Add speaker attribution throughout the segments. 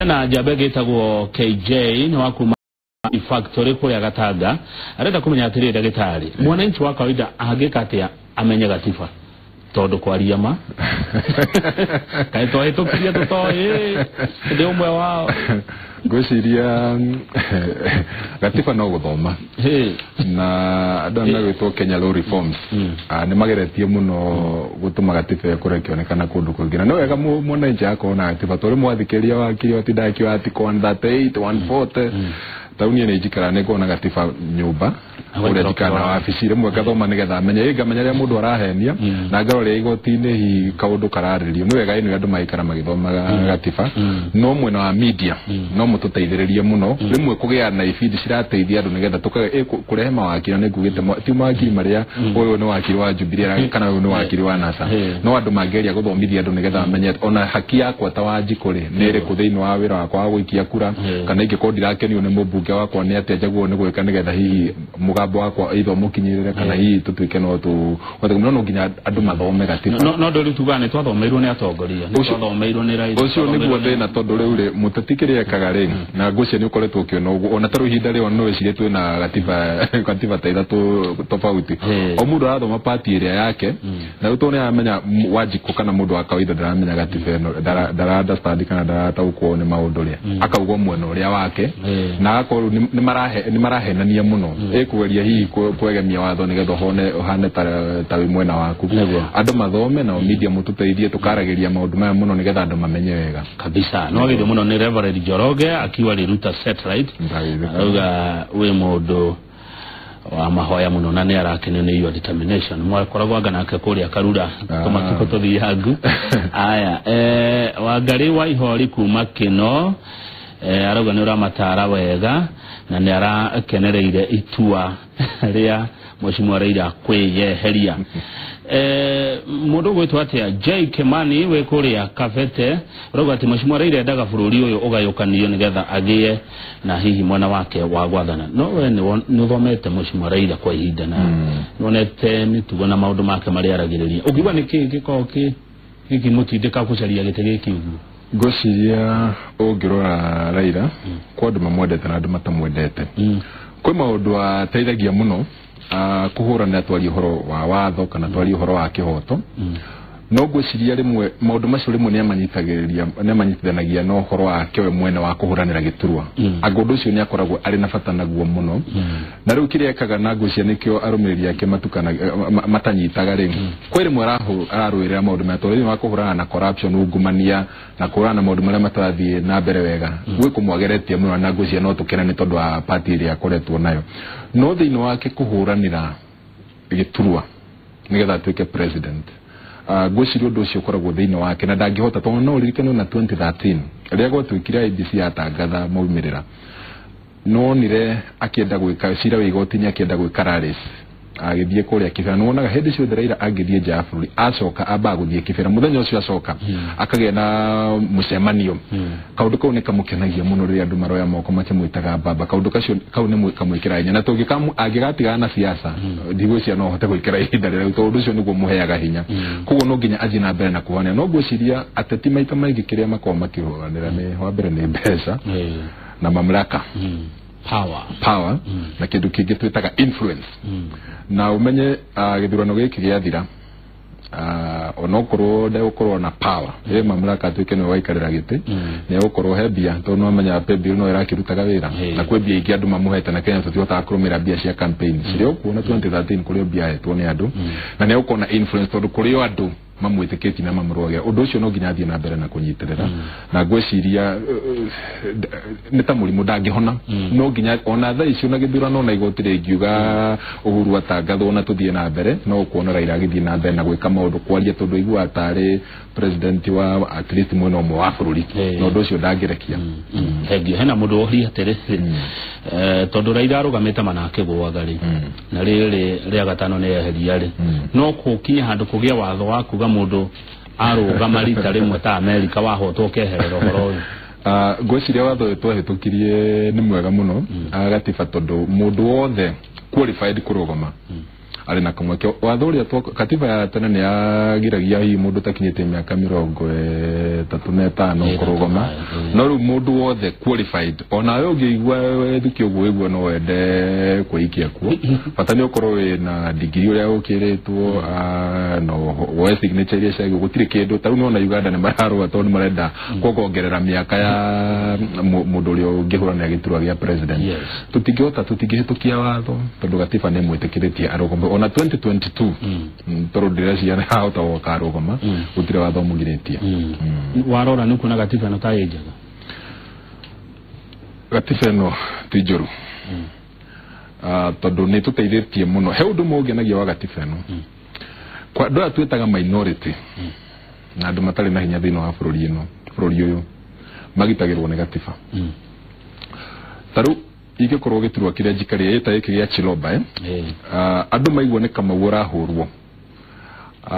Speaker 1: Na njamba ĩgĩtagwo KJ nĩ wa kuma factory kũrĩa Gatanga, arenda kũmenya atĩrĩrĩ, ndagĩtarĩ, mwananchi wa kawaida angĩka atĩa amenye gatiba? Tondũ kwaria ma kaĩ twahĩtũkirie tũtoĩ, ndĩ ũmwe wao.
Speaker 2: Ngwĩciria gatiba no gũthoma. Na andũ aya megwĩtwo Kenya Law Reforms nĩ mageretie mũno gũtũma gatiba ĩkorwo ĩkĩonekana kũndũ kũingĩ, na nĩ wega mwananchi akorwo na gatiba, tondũ rĩmwe wathikĩrĩria wakiri watindaga akiuga article 138, 140. Tarĩu niĩ nĩ njikaraga nĩ ngona gatiba nyũmba kũrĩa njikaraga na wabici, rĩmwe ngathoma nĩgetha menye, ĩ ngamenya rĩrĩa mũndũ arahenia na ngarora rĩrĩa igoti-inĩ hihi kaũndũ kararĩrĩrio. Nĩ wega ĩno andũ magaikara magĩthomaga gatiba. No mwena wa media no mũtũteithĩrĩrie mũno rĩmwe kũgĩa na ibindi cirateithia andũ nĩgetha kũrehe mawakiri, na nĩ ngugĩte ti mawakiri marĩa ũyũ nĩ wakiri wa Jubilee kana ũyũ nĩ wakiri wa NASA. No andũ mangĩgeria gũthomithia andũ nĩgetha mamenye ona haki yakwa ta Wanjikũ rĩ nĩ ĩrĩkũ thĩinĩ wa wĩra wakwa wa gũikia kura, kana ingĩkorwo ndirakenio nĩ mũmbunge wakwa nĩ atĩa njagĩrĩirwo nĩ gwĩka nĩgetha hihi mũgambo wakwa either ũmũkinyĩrĩre kana hihi tũtuĩke no tũ no nginya andũ mathome gatiba.
Speaker 1: No ndũrĩ tugaga nĩ twathomeirwo nĩ atongoria, nĩ twathomeirwo nĩ Raila.
Speaker 2: Ũcio nĩguo thĩna, tondũ rĩu rĩ mũteti kĩrĩa ekaga rĩ, na ngwĩciria nĩ ũkoretwo ũkĩona ũguo, ona tarĩu ihinda rĩo no wĩcirie twĩna gatiba ta ithatũ tofauti. O mũndũ arathoma pati ĩrĩa yake, na rĩu tondũ nĩ aramenya Wanjikũ kana mũndũ wa kawaida ndaramenya gatiba ĩno, ndara understand kana ndarataũkwo nĩ maũndũ rĩa akauga mwena ũrĩa wake, na agakorwo rĩu nĩ marahenania mũno, ĩkũgeria hihi kwegemia watho nĩgetha ũhone ũhane ta wĩ mwena waku. Andũ mathome, na media mũtũteithie tũkaragĩria maũndũ maya mũno nĩgetha andũ mamenye wega.
Speaker 1: Kabisa. No wagithio mũno nĩ Reverend Njoroge akiwa Riruta Satellite.
Speaker 2: Ndagĩthĩka.
Speaker 1: Arauga wĩ mũndũ wa mahoya mũno na nĩ arakenio nĩ your determination. Mwakoragwo anga nake kũrĩa Karura. Tũmatukũ tũthiangu aya. Wangari wa Ihori kuma Kĩno arauga nĩ ũramatara wega na nĩ arakenereire itua rĩa Mheshimiwa Raila kwĩyeheria. Mũndũ ũgwĩtwo atĩa, J Kimani wĩ kũrĩa Kabete, ũrauga atĩ Mheshimiwa Raila endaga bũrũri ũyũ ũgayũkanio nĩgetha agĩe na hihi mwena wake wa gwathana. No we nĩ ũthomete Mheshimiwa Raila kwa ihinda na nĩwonete mĩtugo na maũndũ make marĩa aragĩrĩria, ũngiuga nĩ kĩĩ gĩkoragwo kĩ gĩkĩmũtindĩka gũcaria gĩtĩ gĩkĩ ũguo?
Speaker 2: Ngwĩciria ũngĩrora Raila, kwa andũ mamwendete na andũ matamwendete, kwĩ maũndũ ateithagia mũno kũhũrana twarie ũhoro wa watho kana twarie ũhoro wa kĩhoto. No ngwĩciria rĩmwe maũndũ macio rĩmwe nĩ amanyitithanagia na ũhoro wake we mwene wa kũhũranĩra gĩturwa. Anga ũndũ ũcio nĩ akoragwo arĩ na bata naguo mũno. Na rĩu kĩrĩa ekaga, na ngwĩciria nĩkĩo arũmĩrĩri ake matukana matanyitaga rĩ, kwĩ rĩmwe ararũĩrĩra maũndũ maya, tondũ thĩinĩ wa kũhũrana na corruption, ungumania, na kũhũrana na maũndũ marĩa matarathiĩ na mbere wega, gwĩ kũmwageretie mũno, na ngwĩciria no tũkene nĩ tondũ wa party ĩrĩa akoretwo nayo. No thĩinĩ wake kũhũranĩra gĩturwa nĩgetha atuĩke president, ngwĩciria ũndũ ũcio ũkoragwo thĩinĩ wake na ndangĩhota, tondũ no ũririkane na 2013 rĩrĩa gwatuĩkire IEBC yatangatha maumĩrĩra, nonire akĩenda gwĩka cira wa igoti-inĩ, akĩenda gwĩka rallies, agĩthiĩ kũrĩa Kibera. Nĩwonaga hĩndĩ ciothe Raila angĩthiĩ nja ya bũrũri, acoka ambaga gũthiĩ Kibera. Mũthenya ũcio acoka akagĩa na mũcemanio. Kaũndũ kau nĩ kamũkenagia mũno rĩrĩa andũ maroya moko makĩmwĩtaga baba. Kaũndũ kacio kau nĩ kamwĩkĩra hinya, na angĩgatigana na siasa, ndigwĩciria no ahote gũikara ihinda rĩraihu, tondũ ũndũ ũcio nĩguo mũheaga hinya. Koguo no nginya athiĩ na mbere na kũhania. No ngwĩciria ateti maita maingĩ kĩrĩa makoragwo makĩhũranĩra nĩ wa mbere nĩ mbeca na mamlaka.
Speaker 1: Power.
Speaker 2: Power na kĩndũ kĩngĩ twĩtaga influence. Na ũmenye gĩthurano gĩkĩ gĩathira, onokorwo ndegũkorwo na power ĩ mamlaka atuĩke nĩwe waikarĩra gĩtĩ, nĩ egũkorwo he mbia, tondũ no amenya paybill no ĩrakĩrutaga wĩra. Na kwĩ mbia ingĩ andũ mamũhete, na Kenya tũtihotaga kũrũmĩrĩra mbia cia campaign cirĩ o kuo, na 2013 kũrĩ o mbia ahetwo nĩ andũ. Na nĩ egũkorwo na influence tondũ kũrĩ o andũ mamwĩtĩkĩtie na mamũrũagĩra. Ũndũ ũcio no nginya athiĩ na mbere na kũnyitĩrĩra. Na ngwĩciria nĩ ta mũrimũ ndangĩhona. No nginya ona thaa icio na gĩthurano na igoti rĩngiuga Uhuru atangathwo na tũthiĩ na mbere, no ũkuona Raila agĩthiĩ na mbere na gwĩka maũndũ, kwaria, tondũ aiguaga tarĩ president wa at least mwena ũmwe wa bũrũri, na ũndũ ũcio ndangĩrekia.
Speaker 1: Thengiũ. Hena mũndũ woria atĩrĩ, tondũ Raila arũgamĩte mana akĩgũaga rĩ, na rĩrĩ rĩa gatano nĩ eheria rĩ, no kũkinye handũ kũgĩe watho wa kuga mũndũ arũgama rita rĩmwe ta Amerika, wahotwo ũkeherera ũhoro ũyũ?
Speaker 2: Ngwĩciria watho ũyũ twahĩtũkirie nĩ mwega mũno, gatiba, tondũ mũndũ wothe qualified kũrũgama. Arĩ na kamweke. Watho ũrĩa katiba ya tene nĩ yagiragia hihi mũndũ ũtakinyĩtie mĩaka 35 kũrũgama, no rĩu mũndũ wothe qualified, onawe ũngĩigua wethukia ũguo wĩigua no wende kwĩikia kuo, bata nĩ ũkorwo wĩna degree ũrĩa ũkĩrĩtwo, no woe signature iria ciagĩrĩirwo. Gũtirĩ kĩndũ ta rĩu nĩwona Uganda nĩ mararũa tondũ nĩ marenda kuongerera mĩaka ya mũndũ ũrĩa ũngĩhũranĩra gĩturwa gĩa president. Tũtingĩhota, tũtingĩhĩtũkia watho tondũ gatiba nĩ ĩmwĩtĩkĩrĩtie arũgame ona 2022, tondũ ndĩreciria nĩ ahota gũkarũgama, gũtirĩ watho ũmũgirĩtie.
Speaker 1: Warora nĩ kuona gatiba ĩno ta ĩ njega?
Speaker 2: Gatiba ĩno ti njũru, tondũ nĩ tũteithĩtie mũno. He ũndũ ũmwe ũngenagia wa gatiba ĩno, kwa andũ aya twĩtaga minority na andũ matarĩ na hinya thĩinĩ wa bũrũri ĩno, bũrũri ũyũ magitagĩrwo nĩ gatiba. Ta rĩu ingĩkorwo gĩturwa kĩrĩa njikarĩire ĩta gĩkĩ gĩa Chiloba, andũ maigua nĩ Kamau ũrahũrwo,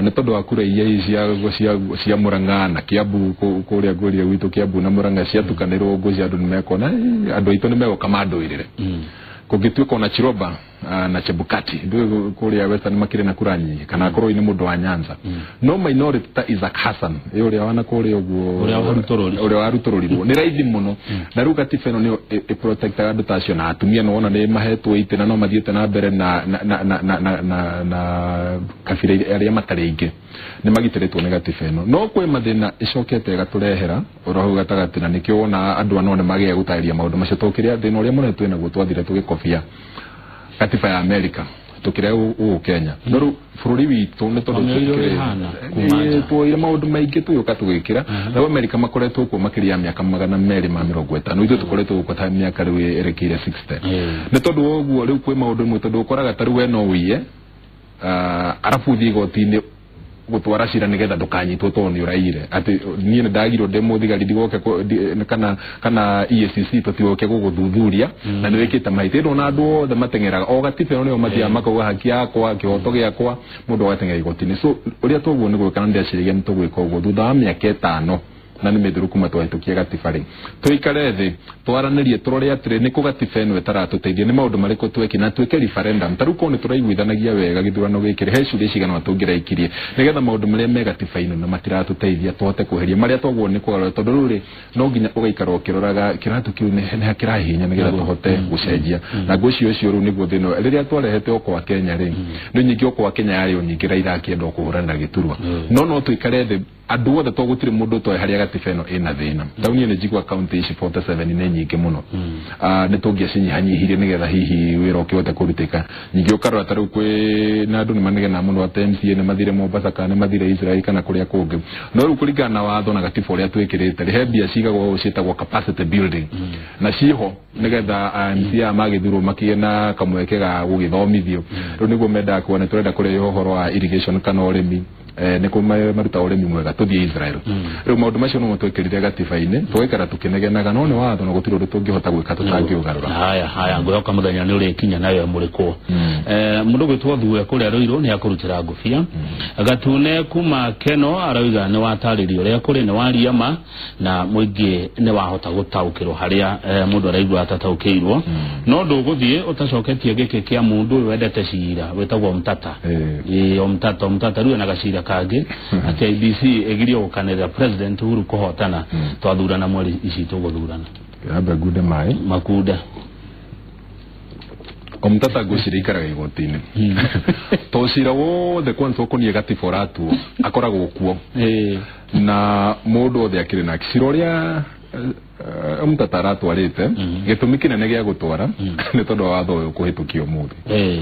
Speaker 2: nĩ tondũ wa kura iria cia Murang'a na Kiambu, kũrĩa ngũria gwitũ Kiambu na Murang'a ciatukanĩrwo ngũ cia andũ, nĩmekona andũ aitũ nĩmegũka mandũĩrĩre. Kũngĩtuĩka ona Chiroba na Chebukati ndũĩ kũrĩa Western makĩrĩ na kura nyingĩ, kana akorwo nĩ mũndũ wa Nyanza, no minority ta Isaac Hassan ũrĩa wana kũrĩa ũguo
Speaker 1: ũrĩa
Speaker 2: warutũrũrirwo nĩ raithi mũno. Na rĩu gatiba ĩno nĩyo ĩprotectaga andũ ta acio na atumia, nĩ wona nĩ mahetwo itĩ na no mathiĩte na mbere na kabira arĩa matarĩ aingĩ nĩ magitĩrĩtwo nĩ gatiba ĩno. No kwĩ mathĩna ĩcokete ĩgatũrehera oro hau gatagatĩ, na nĩkĩo wona andũ ano nĩ magĩa gũtarĩria maũndũ macio, tondũ kĩrĩa thĩna ũrĩa mũnene twĩnaguo, twathire tũgĩkobia gatiba ya America tukire gũkũ Kenya, no rĩu bũrũri witũ nĩ tondũ tuoire maũndũ maingĩ tũgĩũka tũgĩkĩra. Na America makoretwo kuo makĩria ya mĩaka 250, ithuĩ tũkoretwo gũkũ ta mĩaka rĩu ĩrekeire 60. Nĩ tondũ wa ũguo rĩu kwĩ maũndũ imwe, tondũ ũkoraga ta rĩu we no ũiye, arabu ũthiĩ igoti-inĩ gũtwara cira nĩgetha ndũkanyitwo tondũ nĩ ũraiyire, atĩ niĩ nĩ ndagirwo ndĩ mũthigari ndigoke kana EACC tũtigoke gũgũthuthuria na nĩ wĩkĩte mahĩtia. Ĩno na andũ othe mateng'eraga o gatiba ĩno nĩyo mathiaga makauga haki yakwa, kĩhoto gĩakwa, mũndũ agateng'era igoti-inĩ. So ũrĩa twoguo nĩ gwĩka, na ndĩreciragia nĩ tũgwĩka ũguo thutha wa mĩaka 5 na nĩ mĩthiru kuma twahĩtũkia gatiba rĩ, tũikare thĩ twaranĩrie, tũrore atĩrĩ nĩ kũ gatiba ĩno ĩtaratũteithia, nĩ maũndũ marĩkũ tweki, na twĩke referendum. Ta rĩu korwo nĩ tũraiguithanagia wega gĩthurano gĩkĩ rĩ, he ciũria cigana ũna tũngĩraikirie nĩgetha maũndũ marĩa me gatiba-inĩ na matiratũteithia tũhote kweheria marĩa twaguo nĩ kũgarũra, tondũ rĩu rĩ no nginya ũgaikara ũkĩroraga kĩratũ kĩu nĩ kĩrahihinya nĩgetha tũhote gũcenjia. Na ngwĩciria ũcio rĩu nĩguo thĩna rĩrĩa twarehete o kwa Kenya rĩ, nĩ nyingĩ o kwa Kenya yarĩ o nyingĩ Raila akĩenda o kũhũrana gĩturwa, no tũikare thĩ andũ othe, to gũtirĩ mũndũ ũtoĩ harĩa gatiba ĩno ĩna thĩna. Ta niĩ nĩ njigua kaunti ici 47 nĩ nyingĩ mũno, nĩ tũngĩacinyihanyihirie nĩgetha hihi wĩra ũkĩhote kũrutĩka. Ningĩ ũkarora ta rĩu kwĩ na andũ nĩ manegenaga mũno atĩ MCA nĩ mathire Mombasa kana nĩ mathire Israel kana kũrĩa kũngĩ, no rĩu kũringana na watho na gatiba ũrĩa twĩkĩrĩte rĩ, he mbia cigagwo ũũ ciĩtagwo capacity building na ciho nĩgetha MCA magĩthurwo makĩgĩe na kamweke ga gũgĩthomithio. Rĩu nĩguo mendaga kuona tũrenda kũrehe ũhoro wa irrigation kana ũrĩmi, nĩ kũ maruta ũrĩmi mwega tũthiĩ Israel. Rĩu maũndũ macio no twĩkĩrire gatiba-inĩ, tũgaikara tũkĩnegenaga, no nĩ watho na gũtirĩ ũndũ tũngĩhota gwĩka tũtangĩũgarũra.
Speaker 1: Haya ngwĩhoka mũthenya nĩ ũrĩkinya nawe mũrĩkwo. Mũndũ gwĩtwo Thue kũrĩa Rũirũ nĩ akũrutĩra ngũbia. Gatune kuma Keno arauga nĩ watarĩria ũrĩa kũrĩ, nĩ waria ma na mũingĩ nĩ wahota gũtaũkĩrwo harĩa mũndũ araigua atataũkĩirwo, no ndũgũthiĩ ũtacoketie gĩkĩ kĩa mũndũ ũyũ wendete cira wĩtagwo Mtata. Ĩĩ, Omtata rĩu ena gacira kangĩ atĩ IEBC ĩgirio gũkanĩrĩra President Uhuru kũhotana twathurana mweri ici tũgũthurana.
Speaker 2: Ambe ngunde maĩ.
Speaker 1: Makunda.
Speaker 2: Omtata ngwĩciria ikaraga igoti-inĩ to cira wothe kwanza ũkoniĩ gatiba ũratuo akoragwo kuo, na mũndũ wothe akĩrĩ nake cira ũrĩa Omtata aratwarĩte, gĩtũmi kĩnene gĩa gũtwara nĩ tondũ wa watho ũyũ kũhĩtũkio ũmũthĩ,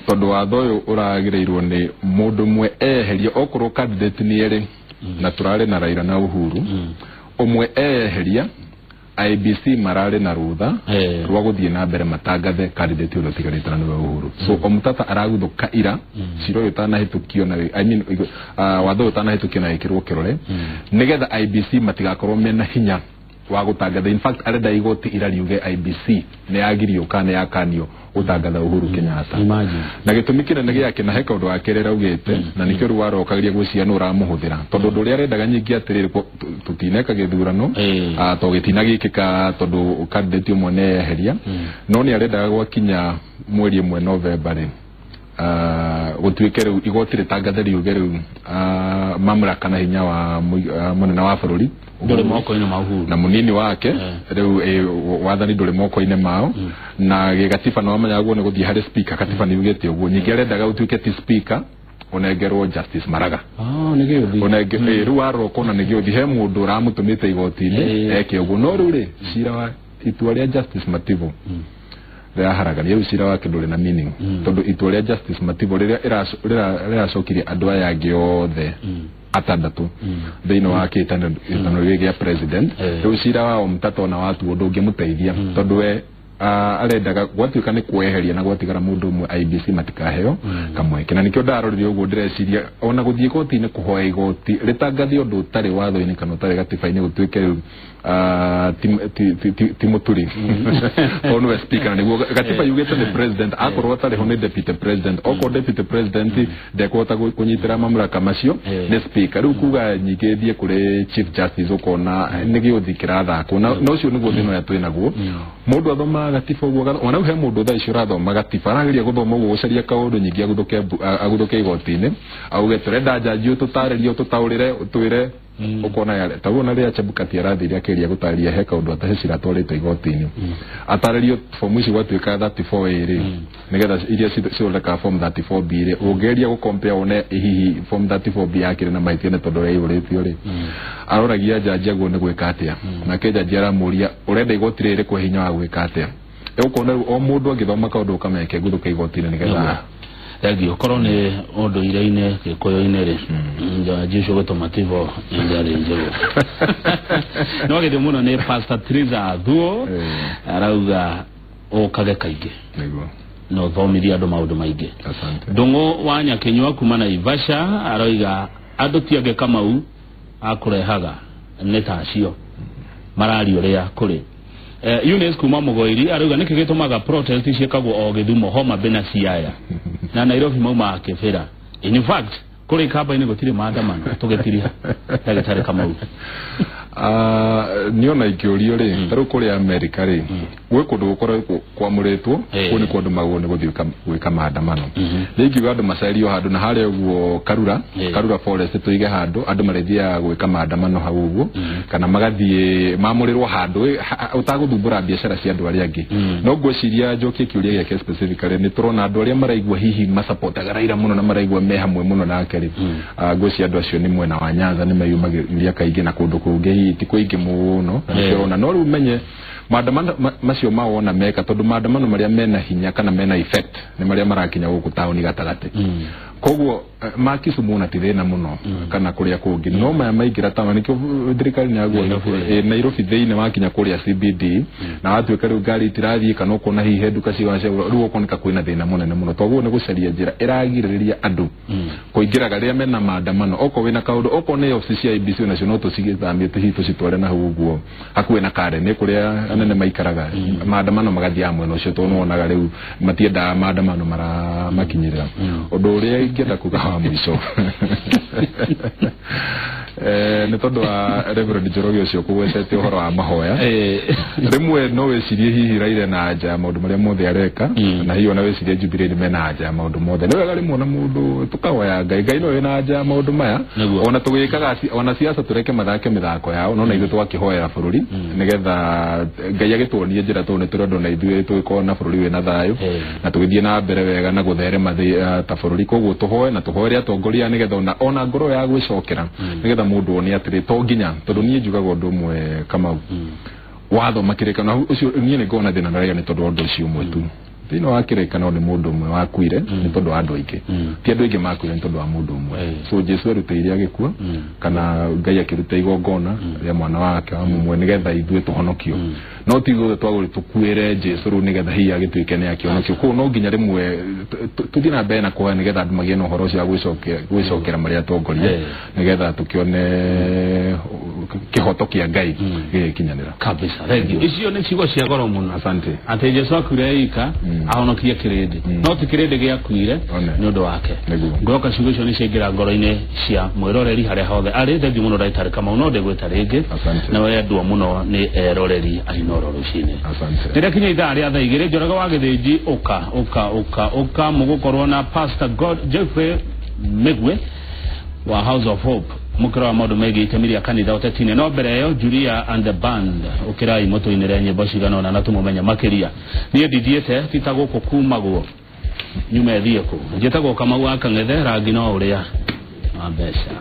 Speaker 2: tondũ watho ũyũ ũragĩrĩirwo nĩ mũndũ ũmwe eherio okorwo candidate nĩ erĩ na tũrarĩ na Raila na Uhuru, ũmwe eyeheria, IEBC mararĩ na rũtha rwa gũthiĩ na mbere matangathe candidate ũrĩa ũtigarĩte na nĩwe Uhuru. So Omtata araguthũka ira cira ũyũ ũtanahĩtũkio na I mean, watho ũyũ ũtanahĩtũkio na wĩkĩrwo kĩrore nĩgetha IEBC matigakorwo mena hinya wa gũtangatha. In fact arenda igoti ira riuge IEBC nĩ yagirio kana nĩ yakanio gũtangatha Uhuru Kenyatta.
Speaker 1: Imagine.
Speaker 2: Na gĩtũmi kĩnene gĩake na he kaũndũ wa kerĩ araugĩte, na nĩkĩo rĩu arokagia gwĩciria nũ ũramũhũthĩra, tondũ ũndũ ũrĩa arendaga nyingĩ atĩrĩrĩ, tũtineka gĩthurano, to gĩtinagĩkĩka tondũ candidate ũmwe nĩ eyeheria, no nĩ arendaga gwakinya mweri 1 Novemba rĩ, Gũtuĩke rĩu igoti rĩtangathe riuge rĩu mamlaka na hinya wa mũnene wa bũrũri
Speaker 1: ndũrĩ moko-inĩ ma Uhuru
Speaker 2: na munini wake rĩu wathani ndũrĩ moko-inĩ mao na gĩgatiba no wamenya ũguo nĩ gũthiĩ harĩ speaker. Katiba nĩ yugĩte ũguo. Ningĩ arendaga ũtuĩke ti speaker unengerwo Justice Maraga.
Speaker 1: Nĩ gĩũthi
Speaker 2: unenge rĩu warora ũkona nĩ gĩũthi he mũndũ ũramũtũmĩte igoti-inĩ eke ũguo. No rĩu rĩ cira wa itua rĩa Justice Mativo rĩraharagania rĩu cira wake ndũrĩ na meaning tondũ itua rĩa Justice Mativo rĩrĩa rĩracokirie andũ aya angĩ othe atandatũ thĩinĩ wa kĩtano gĩa president rĩu cira wa Omtatah ona watuo ndũngĩmũteithia tondũ we arendaga gwatuĩka nĩ kweheria na gwatigara mũndũ ũmwe IBC matikaheo kamweke. Na nĩkĩo ndarorire ũguo ndĩreciria ona gũthiĩ igoti-inĩ kũhoya igoti rĩtangathe ũndũ ũtarĩ watho-inĩ kana ũtarĩ gatiba-inĩ gũtuĩke rĩu ti mũturi tondũ nĩwe speaker na nĩguo gatiba yugĩte nĩ president akorwo atarĩ ho nĩ deputy president okorwo deputy president ndekũhota kũnyitĩra mamlaka macio nĩ speaker. Rĩu kuga nyingĩ thiĩ kũrĩ chief justice ũkona nĩ gĩũthi kĩrathakwo na ũcio nĩguo thĩna ũrĩa twĩ naguo. Mũndũ athomaga gatiba ũguo ona he mũndũ thaa ici ũrathoma gatiba arageria gũthoma ũguo gũcaria kaũndũ nyingĩ aguthũke igoti-inĩ auge tũrenda njanji ũtũtarĩrie ũtũtaũrĩre ũtwĩre ukona yale ta wona rĩa Chebukati arathire akĩria gũtarĩria he kaũndũ atahe cira atwarĩte igoti-inĩ atarĩrio fomu ici gwatuĩka 34A rĩ nĩgetha iria cithondekaga form 34B rĩ ũngĩgeria gũkompea wone hihi form 34B yakĩrĩ na mahĩtia nĩ tondũ ũrĩa ĩihũrĩtio rĩ aroragia njanji aguo nĩ gwĩka atĩa nake njanji aramũria ũrenda igoti rĩrĩ rĩkũhe hinya wa gwĩka atĩa. Ũkona rĩu o mũndũ angĩthoma kaũndũ ũkamenya kengũthũka igoti-inĩ nĩgetha
Speaker 1: Thank you. Korwo nĩ ũndũire-inĩ gĩkũyũ-inĩ rĩ njanji ũcio gwĩtwo Mativo nĩathĩnjirwo. No gĩthĩ mũno nĩ Pastor Triza Thuo arauga ũkage kaingĩ
Speaker 2: nĩguo
Speaker 1: na ũthomithie andũ maũndũ maingĩ. Ndũng'ũ wa Nyakinyua kuma Naivasha aroiga andũ ti angĩ Kamau akũrehaga nĩ ta acio mararia ũrĩa kũrĩ. Eunice kuma Mugoiri arauga nĩkĩ gĩtũmaga protest ciĩkagwo o Gĩthumo, Homa Bay na Siaya na Nairobi maumaga Kĩbĩra. In fact kũrĩ kamba-inĩ gũtirĩ maandamano tũgĩtiria ndagĩtarĩ Kamau.
Speaker 2: Nĩ ona ingĩũrio rĩ ta rĩu kũrĩa Amerika rĩ gwĩ kũndũ gũkoragwo kwamũrĩtwo kũu nĩ kũndũ magwo nĩ gũthiĩ gwĩka maandamano. Nĩ ingiuga andũ macario handũ na harĩa ũguo Karura Forest tũige handũ andũ marĩthiaga gwĩka maandamano hau ũguo kana magathiĩ mamũrĩrwo handũ ũtagũthumbũra biacara cia andũ arĩa angĩ. No ngwĩciria njokie kĩũria gĩake specifically nĩ tũrona andũ arĩa maraigua hihi masapotaga Raila mũno na maraigua me hamwe mũno nake rĩ ngwĩciria andũ acio nĩ mwena wa Nyanza nĩ meyumagĩria kaingĩ na kũndũ kũngĩ hihi ti kũingĩ mũno na nĩkĩo no rĩu menye maandamano macio mawona meka tondũ maandamano marĩa mena hinya kana mena effect nĩ marĩa marakinya gũkũ taũni gatagatĩ. Koguo ma Kisumu na ti thĩna mũno kana kũrĩa kũngĩ no maya maingĩra taũni nĩkĩo thirikari nĩ yaguo Nairobi thĩinĩ wakinya kũrĩa CBD na watuĩka rĩu ngari itirathiĩ kana ũkona hihi he nduka cigana cia rĩu ũkoneka kwĩna thĩna mũnene mũno. Toguo nĩ gũcaria njĩra ĩragirĩrĩria andũ kũingĩraga rĩrĩa mena maandamano okorwo wĩna kaũndũ okorwo nĩ obici cia IEBC nacio no tũcithamie hihi tũcitware na hau ũguo hakuhĩ na Karen nĩ kũrĩa anene maikaraga maandamano magathiaga mwena ũcio tondũ nĩwonaga rĩu matiendaga maandamano maramakinyĩrĩra. Ũndũ ũrĩa ingĩenda kuga wa mũico nĩ tondũ wa Reverend Njoroge ũcio kũgwetete ũhoro wa mahoya rĩmwe no wĩcirie hihi Raila na anja ya maũndũ marĩa mothe areka na hihi ona wĩcirie Jubilee nĩ mena anja ya maũndũ mothe. Nĩ wega rĩmwe ona mũndũ tũkahoya Ngai Ngai no wĩna anja ya maũndũ maya ona tũgĩkaga ona siasa tũreke mathake mĩthako yao no na ithuĩ tũgakĩhoera bũrũri nĩgetha Ngai agĩtuonie njĩra tondũ nĩ tũrendwo na ithuĩ tũgĩkorwo na bũrũri wĩna thayũ na tũgĩthiĩ na mbere wega na gũtherema ta bũrũri. Koguo tũhoe na tũhoere atongoria nĩgetha ona ngoro ya gwĩcokera nĩgetha mũndũ one atĩrĩ to nginya tondũ niĩ njugaga ũndũ ũmwe Kamau wathoma kĩrĩkanĩro ũcio niĩ nĩ ngona thĩna na Raila nĩ tondũ wa ũndũ ũcio ũmwe tu. Thĩinĩ wa kĩrĩkanĩro nĩ mũndũ ũmwe wakuire nĩ tondũ wa andũ aingĩ ti andũ aingĩ makuire nĩ tondũ wa mũndũ ũmwe. So Jesu erutĩire agĩkua kana Ngai akĩruta igongona rĩa mwana wake wa mũmwe nĩgetha ithuĩ tũhonokio no ti ithuothe twagũrĩ tũkuĩre Jesu rĩu nĩgetha hihi agĩtuĩke nĩ akĩhonokio. Koguo no nginya rĩmwe tũthiĩ na mbere na kũhoya nĩgetha andũ magĩe na ũhoro ũcio wa gwĩcokera marĩa atongoria nĩgetha tũkĩone Kĩhoto kĩa Ngai gĩgĩkinyanĩra.
Speaker 1: Kabisa, thengiũ. Icio nĩ ciugo cia goro mũno.
Speaker 2: Asante.
Speaker 1: Atĩ Jesu akuire ika ahonokie kĩrĩndĩ, no ti kĩrĩndĩ gĩakuire
Speaker 2: One.
Speaker 1: nĩ ũndũ wake.
Speaker 2: Nĩguo.
Speaker 1: Ngoka ciugo icio nĩ ciaingĩra ngoro-inĩ cia mwĩroreri harĩa hothe arĩ. Thengiũ mũno, ndagĩtarĩ Kamau, no ndĩgwĩta rĩngĩ.
Speaker 2: Asante.
Speaker 1: Na wendwo mũno nĩ eroreri a Inooro rũcinĩ.
Speaker 2: Asante.
Speaker 1: Rĩrĩa kinya ithaa rĩa thaa 2, Njoroge wa Gĩthĩnji, ũka ũka ũka ũka, mũgũkorwo na Pastor God Jeffrey Migwe wa House of Hope, mũkĩrora maũndũ megiĩ itemi rĩa kanitha ũteti-inĩ. No mbere ĩyo, Julia and the band, ũkĩrai mũtũinĩre nyĩmbo cigana ũna na tũmũmenye makĩria. Niĩ ndithiĩte, ti ta gũkũ kumagwo nyume thiĩ kũ. Njĩtagwo Kamau wa Kang'ethe, rangi no ũrĩa wa mbeca.